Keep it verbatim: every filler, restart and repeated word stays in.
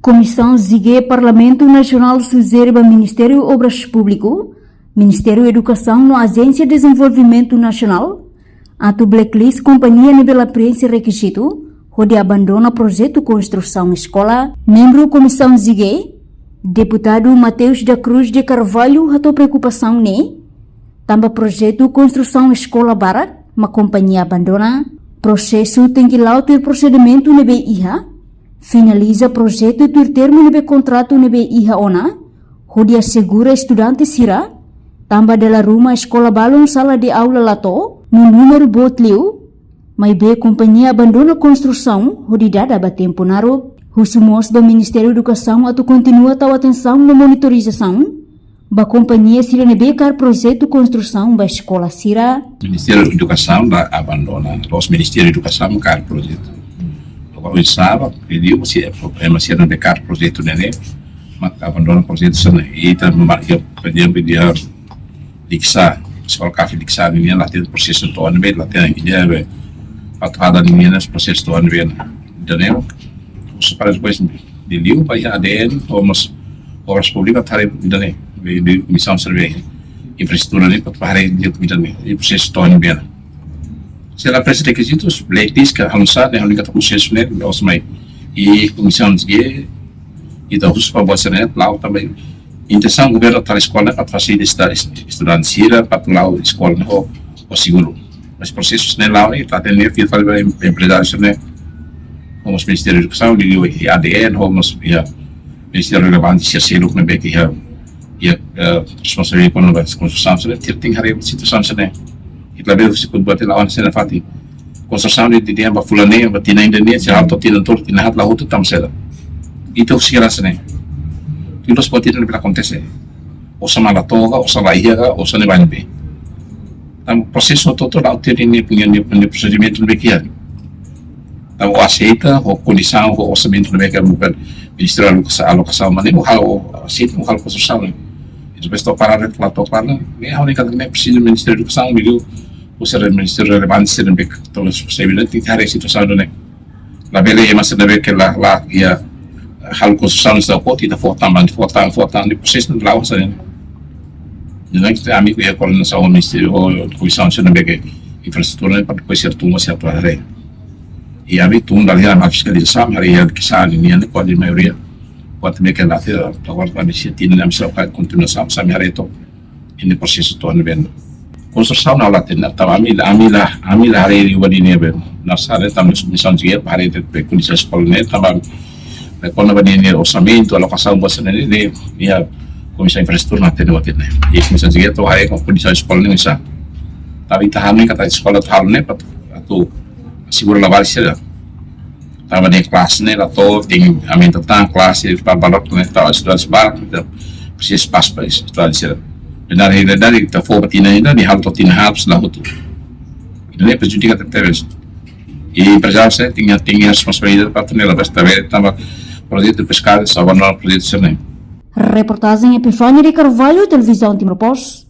Komisaun G Parlamentu Nasionál sujere ba Ministériu Obras Públiku, Ministériu Edukasaun no Ajénsia Dezenvolvimentu Nasionál atu blacklist kompañia ne'ebé la preenxe rekizitu hodi abandona projetu konstrusaun eskola. Membru Komisaun G, Deputadu Mateus da Cruz de Carvalho hato'o preokupasaun ne'e, tanba projetu konstrusaun eskola barak mak kompañia abandona. Prosesu tenke la'o tuir prosedimentu ne'ebé iha, finaliza projetu tuir termu ne'ebé kontratu ne'ebé iha ona, hodi asegura estudante sira, tanba dala ruma eskola balun sala de aula la to'o, no númeru boot liu, maibé kompañia abandona konstrusaun hodi dada ba tempu naruk. Husu mós ba Ministériu Edukasaun atu kontinua tau atensaun no monitorizasaun ba kompañia sira ne'ebé kaer projetu konstrusaun ba eskola sira. Ministériu Edukasaun la abandona, la'ós Ministériu Edukasaun kaer projetu. Agora, oinsá, pediu, se é, é, mas se é de kaer projetu ne'e, mak abandona projetu sira-ne'e. Ita memang, por ezemplu, iha Likisá, eskola Kafe Likisá nian la hatene prosesu to'o ne'ebé, la hatene ida-ne'ebé, atu halo ninia prosesu to'o ne'ebé, ida-ne'e. Husu para depois, liuliu ba iha A D N, ho mós Obras Públikas, atu haree ida-ne'e, be, be, komisaun serve infraestrutura ne'e, para haree ida-ne'e, i prosesu to'o ne'ebé. Se la preenxe rekizitus, blacklist ka, halo sá, ne'e, halo ita prosesu ne'e, la'ós mai. I Komisaun G, ita husu ba buat sira-ne'e, la'o tanba intensaun governu tau eskola ne'e para fasilita estu-, estudante sira, para la'o eskola ne'e ho, ho seguru. Mas prosesu ne'e la'o, i ita hatene fila fali ba em-, emprezáriu sira-ne'e, ho mós Ministériu Edukasaun, liuliu iha A D N, ho mós iha ministériu relevante sira seluk ne'ebé ke iha, iha, eh, responsabilidade kona-ba konstrusaun sira-ne'e, tenke haree situasaun sira-ne'e. Ita labele husi kut buat la'o hanesan ne'e fatin. Konstrusaun ne'e dehan ba fulan ne'e, ba tinan ida-ne'e, sei halo to'o tinan tolu, tinan haat la hotu, tanba saida? Ita husi graça ne'e. Tuir loos buat ida-ne'e bele akontese. Osan mak la to'o ka, osan la iha ka, osan ne'e ba ne'ebé. Tanba prosesu hotu-hotu la'o tuir ninia, ninia, ninia prosedimentu ne'ebé ke iha. Tanba ó aseita, ho kondisaun, ho orsamentu ne'ebé ke buka Ministériu Alokasaun, Alokasaun, mas ne'e ó halo, ó aseita, ó halo konstrusaun ne'e. Depois to'o para, la to'o para, ne'e ha'u hanoin katak ne'e presiza Ministériu Edukasaun, liuliu husi Ministériu relevante sira ne'ebé ke toma responsabilidade, tenke haree situasaun ne'e. Labele ema sira ne'ebé ke la, la, iha, halo konstrusaun sira hotu, ita fó tan, fó tan, fó tan, i prosesu ne'e la'o hanesan ne'e. Entaun, ita ami iha koordenasaun ho Ministériu, ho komisaun sira ne'ebé ke infraestrutura ne'e, para depois sira tun, sira atu haree. I ami tun dala iha, ami fiskalizasaun, haree iha Likisá nian, kuaze maioria, buat ne'ebé ke la hatene, agora ami sei tinan, ami sei fó kontinuasaun, ami haree to'o ninia prosesu to'o ne'ebé. Konstrusaun ne'e la hatene, tanba ami la, ami la, ami la haree liu ba ninia be. Nasa de tanba Komisaun G haree de'it be kondisaun eskola ne'e, tanba be kona-ba ninia orsamentu, alokasaun buat sira-ne'e, ne'e, iha Komisaun Infraestrutura la hatene buat ne'e. I Komisaun G atu haree kondisaun eskola ne'e oinsá. Tanba ita hanoin katak eskola atu halo ne'e, atu, atu asegura labarik sira. Tanba ne'e klase ne'e la to'o, tenke aumenta tan klase, para barak ne'e, tau estudante barak, entaun presiza espasu para estudante sira. Benar, realidade, ita fó ba tinan ida, ne'e halo to'o tinan haat la hotu. Ida-ne'e prejudika tebetebes. I emprezáriu sira tenke, tenke responsabilidade para tenke la besta ver, tanba projetu peskadu, salva no projetu sira-ne'e. Reportajen Epifania de Carvalho, Televizaun Timor Post.